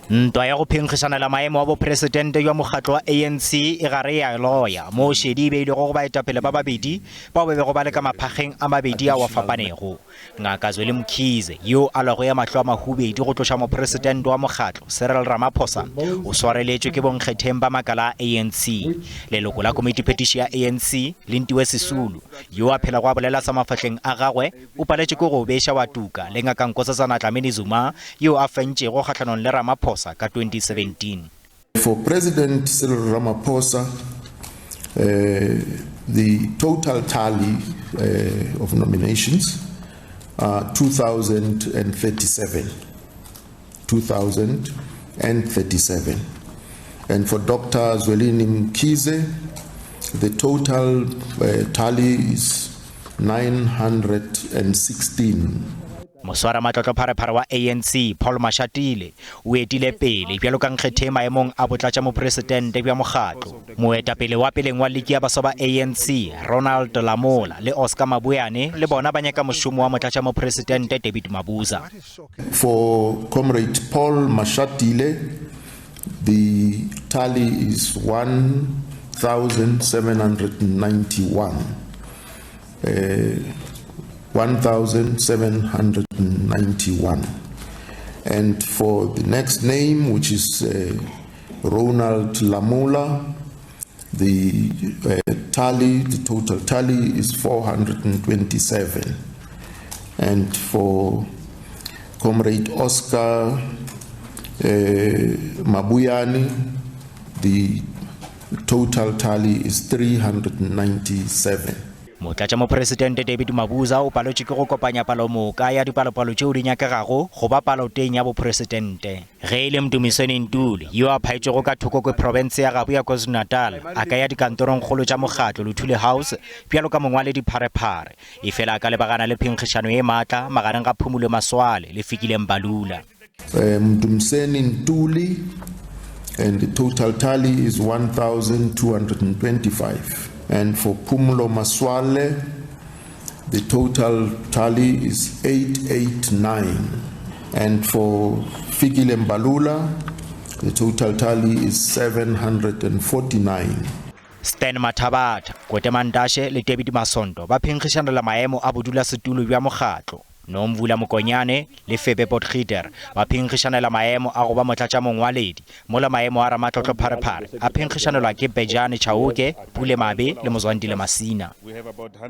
Ntwa ya go phenkgišanela maemo a bopresidente bja mokgatlo wa ANC e gare ya loya moo šedi e beilwego go baetapele ba babedi bao ba bego ba le ka maphageng a mabedi ao a fapanego. Ngaka Zweli Mkhize, yo a lwago ya mahlo a mahubedu go tloša mopresidente wa mokgatlo Cyril Ramaphosa, o swareletšwe ke bonkgetheng ba makala a ANC. Leloko la komitiphetiši ya ANC, Lindiwe Sisulu, yo a phelago a bolela sa mafahleng a gagwe, o paletšwe ke go beša wa tuka le Ngaka Nkosazana Dlamini Zuma yo a fentšego kgahlanong le Ramaphosa ka 2017. For President Cyril Ramaphosa, the total tally of nominations are 2,037. 2,037. And for Dr. Zwelini Mkhize, the total tally is 916. Moswaramatlotlo-pharephare wa ANC, Paul Mashatile, o etile pele bjalo ka nkgetheng maemong a botlatšamopresidente bja mokgatlo. Moetapele wa peleng wa liki ya baswa ba ANC, Ronald Lamola le Oscar Mabuyane le bona ba nyaka mošomo wa motlatšamopresidente David Mabuza. For Comrade Paul Mashatile, the tally is 1,791. 1,791. And for the next name, which is Ronald Lamola, the tally, the total tally is 427. And for Comrade Oscar Mabuyane, the total tally is 397. Motlatšamopresidente David Mabuza o paletšwe ke go kopanya palomoka ya dipalopalo tšeo di nyakegago go ba paloteng ya bopresidente. Ge e le Mdumiseni Ntuli, yo a phaetšwego ka thoko ke profense ya gabo ya KwaZulu-Natal, a ka ya dikantorongkgolo tša mokgatlo Luthuli House bjalo ka mongwaledipharephare, efela a ka lebagana le phenkgišano ye maatla magareng ga Phumulo Masualle le Fikile Mbalula. Mdumiseni Ntuli, and the total tally is 1,225. And for Phumulo Masualle, the total tally is 889. And for Fikile Mbalula, the total tally is 749. Stan Mathabatha, Gwede Mantashe le David Masondo ba phenkgišanela maemo a bodulasetulo bja mokgatlo. Nomvula Mokonyane le Febe Potgieter ba phenkgišanela maemo a go ba motlatšamongwaledi, mola maemo a ramatlotlo-pharephare a phenkgišanelwa ke Bejane Chauke, Pule Mabe le Mzwandile Masina.